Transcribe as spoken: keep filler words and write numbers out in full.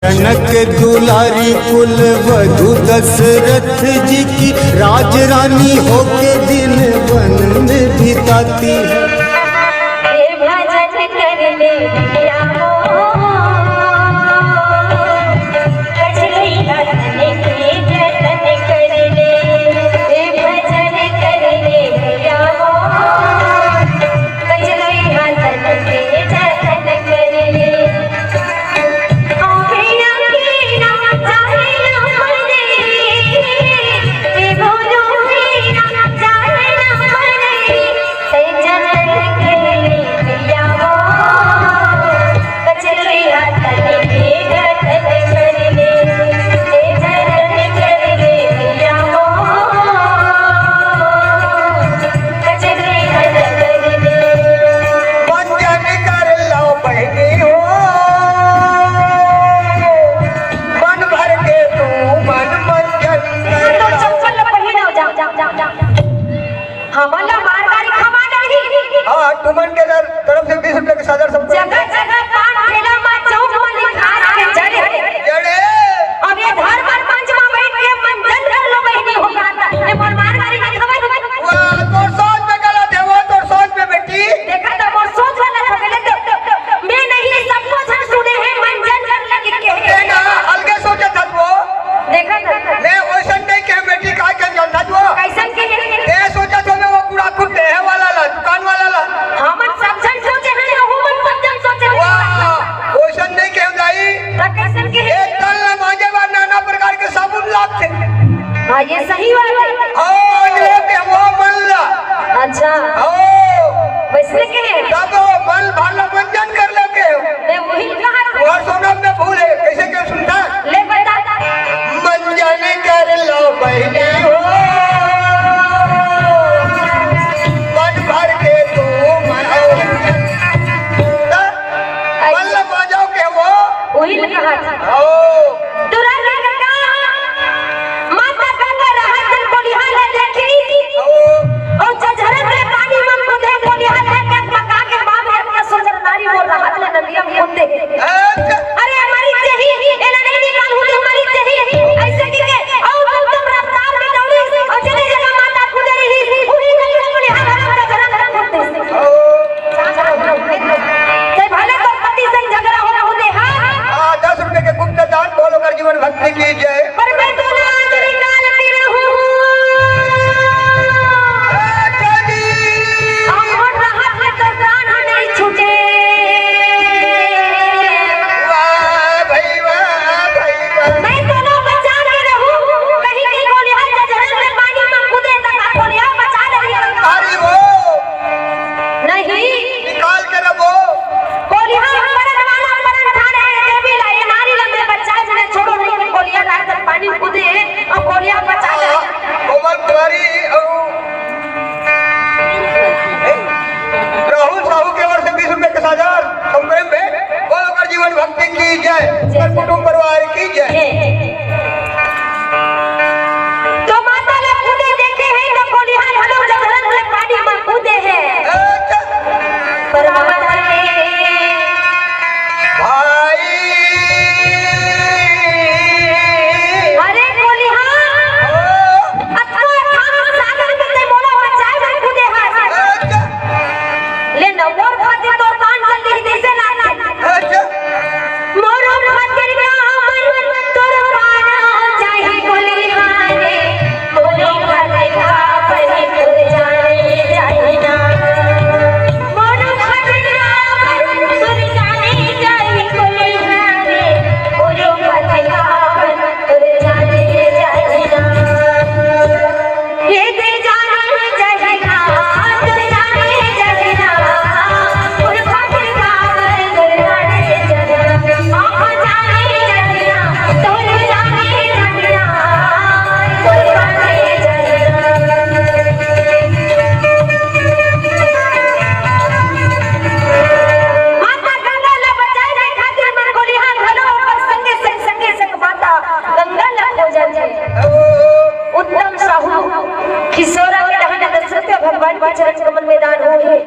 जनक दुलारी कुल वधु दशरथ जी की, राज रानी होके दिन वन में बिताती है। हे भजन कर ले भैया हो, कजरी हरन के जतन कर ले। हे भजन कर ले भैया हो, कजरी हरन के जतन कर ले। मंजन कर लो बहिनी हो, मन भर के तू मन मंजन कर तो लो। चप्पल ल पहिन आओ, जा, जा, जा, जा। हमन ला मार गारी खवा नहीं। हाँ, तुमन के दर-, तरफ से बीस रुपए के साझा संपत्ति। जगह जगह पान ठेला मा चौक मा लिखा के जड़े। जड़े। अब ये धर्म और पंच मा बैठ के मंजन कर लो बहिनी हो, कहता। ये मोर मार गारी नहीं खवा। वाह, तोर सोच में गलत है, वो तोर सोच में बेटी। देखा तो मोर सोच गलत हो गए तो मैं नहीं, सबको झन सुने हैं, मंजन कर लगी के। देखा, अलगे सोचत हस वो। देखा तो। मैं वैसन नहीं कहे बेटी, का के जानत हस वो। कैसन के? ते सोचत हो मैं वो कूड़ा खुद देहे वाला ला, दुकान वाला ला। हमन सब झन सोचे हैं, हमन सब झन सोचे हैं। वाह, वैसन नहीं कहे दाई। तो कैसन के? एक तन ला मांजे बर नाना प्रकार के साबुन लागथे। हाँ, ये सही बात है। ओ, अंजले के वो मन ला। अच्छा। ओ। वैसे के है? तब वो मन भाला मंजन कर लेके। मैं वही कहा था। वो सोनम में भूल है, कैसे के सुनता? ले बता। मंजन कर लो बहिनी हो, मन भर के तू मनो। मन ला मांजो के वो। वही कहा था। ओ। तुरंत गंगा, माता गंगा रहत दिन कोलिहा ला देखी। अउ जझरत ले पानी मन कुदे कोलिहा देख के पका के बाप रे, अपना सुंदर नारी वो रहत ले नदिया में कूदे। अच्छा। अरे हमारी जही, एला नहीं निकाल हुई हमारी जही। ऐसे की के, अउ तुम तुम रफ्तार में दौड़ी, अउ जने जगह माता कूदे रही, वही जगह कोलिहा धरम धरम धरम कूदे। ओ। ते भले तोर पति संग झगड़ा हो रहू दे, हाँ? हाँ, दस रुपए के गुप्त दान, बोल ओकर जीवन भक्ति की जय। पर मैं तो लाज निकाल के रहूं। अच्छा जी। अमर रहत में तो प्राण नहीं छूटे। वाह भाई, वाह भाई, वाह। मैं तो ना बचा के रहूं, कहीं की कोलिहा जझरन में पानी में कूदे तक कोलिहा बचा ले। अरे वो। नहीं। निकाल के रखो। कोलिहा परन वाला परन ठाड़े हे, देवी ला, ये नारी ला मैं बचा, जिन्हें छोड़ो नहीं कि कोलिहा ला कर पानी कूदे अउ कोलिहा बचा ले। कोमल कुमारी अउ राहुल साहू के ओर से बीस रुपए के साझा संप्रेम भेंट। बोल ओकर जीवन भक्ति की जय, ओकर कुटुंब परिवार की जय। जय।